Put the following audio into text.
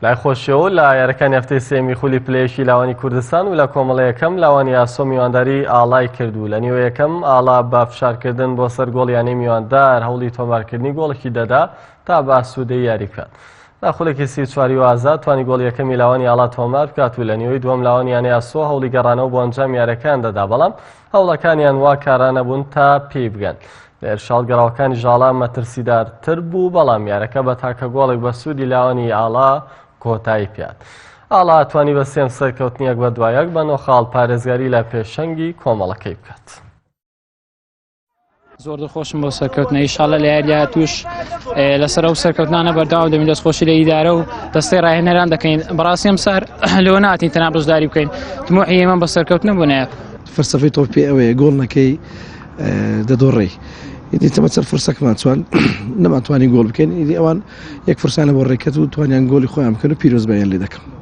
لای خۆشیەوە لە یاریەکانی هەفتەی سێمی خولی پلەیەکی لاوانی کوردستان و لە کۆمەڵە یەکەم لاوانی ئاسۆ میوانداری ئاڵای کرد و لە نیوە یەکەم ئاڵا بە فشارکردن بۆ سەر گۆڵ یانەی میواندار هەوڵی تۆمارکردنی گۆڵێکی دەدا تا بە ئاسوودەی یاری بکات. لە خولێکی 34 و ئازاد توانی گۆڵ یەکەمی لاوانی ئاڵا تۆمار بکات و لە نیوەی دووەم لاوانی یانەی ئاسۆ هەوڵی گەڕانەوە بۆ ئەنجام یاریەکان دەدا بەڵام هەوڵەکانیان وا کارا نەبوون تا پێی بگەن. لە ئێرشاڵ گەڕاوەکانی ژاڵا مەترسیدارتر بوو، بەڵام یارەکە بە تاکە گۆڵێک بە سوودی لاوانی ئاڵا کۆتایی پێات. ئاڵا توانی بە سێم سەرکەوتنیەک بە دوایەک بە نۆ خاڵ پارێزگاری لە پێشەنگی کۆمەڵەکەی بکات. زۆر دڵخۆشم بۆ سەرکەوتنە ئیشاڵە لە یاری داهاتووش لەسەر ئەو سەرکەوتنانە بەردەوام دەبین دەستخۆشی لە ئیدارە و دەستەی ڕاهێنەران دەکەین بەڕاستی ئەم سار لەوە ناتین تەنها بەشداری بکەین تموحی ئێمە بە سەرکەوتنە بوونایە فەلسەفەی تۆپ پێ ئەوەیە گۆڵ نەکەی دەدۆڕێی ئیدی تەمە چەند فرسەکمان چوان نەمانتوانی گۆڵ بکەین ئیدی ئەوان یەک فرسانە بۆ ڕێکەت و توانیان گۆلی خۆیان بکەن و پیرۆزبایان لێ دەکەم.